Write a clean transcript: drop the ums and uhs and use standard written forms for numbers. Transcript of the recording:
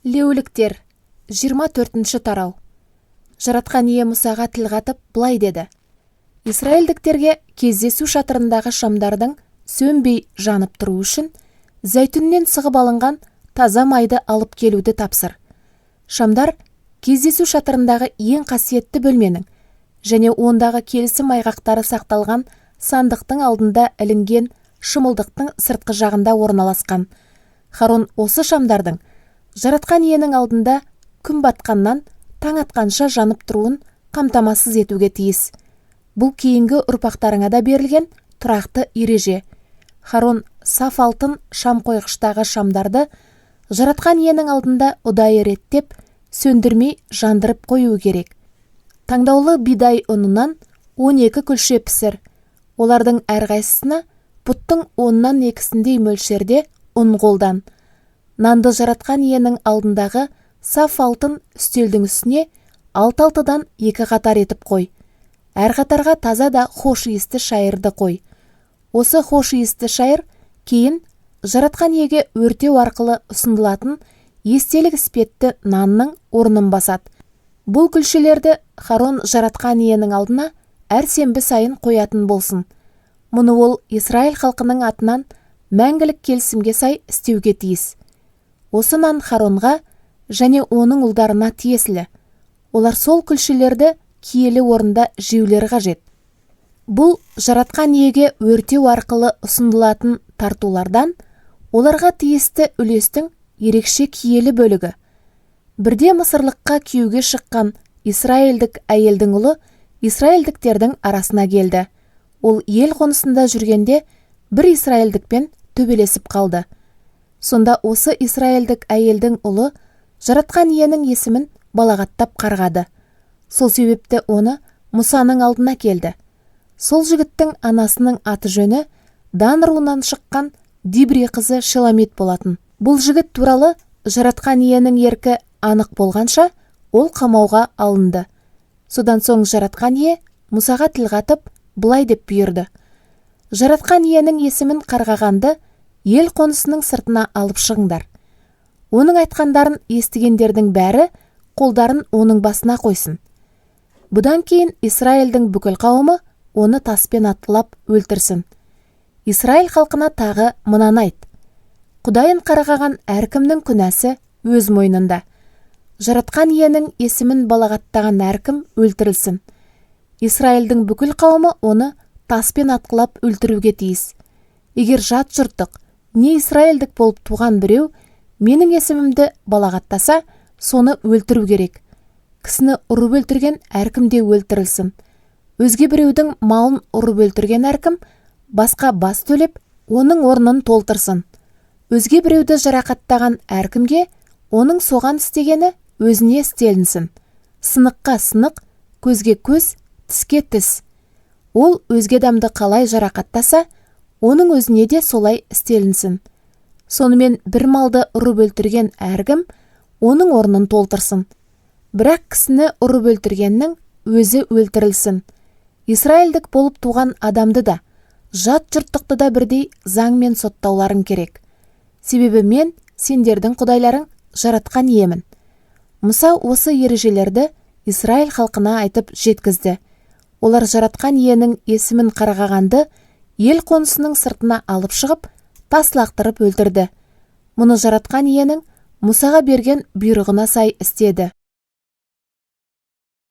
Леуліктер, 24 тарау. Жаратқан Ие Мұсаға тіл қатып, былай деді: Израильдіктерге кездесу шатырындағы шамдардың сөнбей жанып тұруы үшін зәйтүннен сығып алынған таза майды алып келуді тапсыр. Шамдар кездесу шатырындағы ең қасиетті бөлменің және ондағы келісім айғақтары сақталған сандықтың алдында ілінген шымылдықтың сыртқы жағында орналасқан. Харон осы шамдардың Жаратқан Иенің алдында күн батқаннан таң атқанша жанып тұруын қамтамасыз етуге тиіс. Бұл кейінгі ұрпақтарыңа да берілген тұрақты ереже. Харон саф алтын шам қойғыштағы шамдарды Жаратқан Иенің алдында ұдайы реттеп, сөндірмей жандырып қоюы керек. Таңдаулы бидай ұнынан 12 күлше пісір. Олардың әрқайсысына бұттың 2/10-індей мөлшерде ұн қолдан. Нанды Жаратқан Иенің алдындағы саф алтын үстелдің үстіне алты-алтыдан 2 қатар етіп қой. Әр қатарға таза да хош иісті шайырды қой. Осы хош иісті шайыр кейін Жаратқан Иеге өртеу арқылы ұсынылатын естелік іспетті нанның орнын басады. Бұл күлшелерді Харон Жаратқан Иенің алдына әр сенбі сайын қоятын болсын. Мұны ол Израиль халқының атынан мәңгілік келісімге сай істеуге тиіс. Осы нан Харонға және оның ұлдарына тиесілі. Олар сол күлшелерді киелі орында жеулері қажет. Бұл Жаратқан Иеге өртеу арқылы ұсынылатын тартулардан оларға тиісті үлестің ерекше киелі бөлігі. Бірде мысырлыққа күйеуге шыққан израильдік әйелдің ұлы израильдіктердің арасына келді. Ол ел қонысында жүргенде бір израильдікпен төбелесіп қалды. Сонда осы израильдік әйелдің ұлы Жаратқан Иенің есімін балағаттап қарғады. Сол себепті оны Мұсаның алдына келді. Сол жігіттің анасының аты жөні Дан руынан шыққан Дибри қызы Шеламит болатын. Бұл жігіт туралы Жаратқан Иенің еркі анық болғанша, ол қамауға алынды. Содан соң Жаратқан Ие Мұсаға тіл қатып, былай деп бұйырды: Жаратқан Иенің есімін қарғағанды ел қонысының сыртына алып шығыңдар. Оның айтқандарын естігендердің бәрі қолдарын оның басына қойсын. Бұдан кейін Израильдің бүкіл қауымы оны таспен атқылап өлтірсін. Израиль халқына тағы мынаны айт: Құдайын қарғаған әркімнің күнәсі өз мойнында. Жаратқан Иенің есімін балағаттаған әркім өлтірілсін. Израильдің бүкіл қауымы оны таспен атқылап өлтіруге тиіс. Егер жат жұрттық, не израильдік болып туған біреу менің есімімді балағаттаса, соны өлтіру керек. Кісіні ұрып өлтірген әркім де өлтірілсін. Өзге біреудің малын ұрып өлтірген әркім басқа бас төлеп, оның орнын толтырсын. Өзге біреуді жарақаттаған әркімге оның соған істегені өзіне істелінсін. Сыныққа сынық, көзге көз, тіске тіс. Ол өзге адамды қалай жарақаттаса, оның өзіне де солай істелінсін. Сонымен бір малды ұрып өлтірген әркім оның орнын толтырсын. Бірақ кісіні ұрып өлтіргеннің өзі өлтірілсін. Израильдік болып туған адамды да, жат жұрттықты да бірдей заңмен соттауларың керек. Себебі мен сендердің құдайларың Жаратқан Иемін. Мұса осы ережелерді Израиль халқына айтып жеткізді. Олар Жаратқан Иенің есімін қарғағанды ел қонысының сыртына алып шығып, тас лақтырып өлтірді. Мұны Жаратқан Иенің Мұсаға берген бұйрығына сай істеді.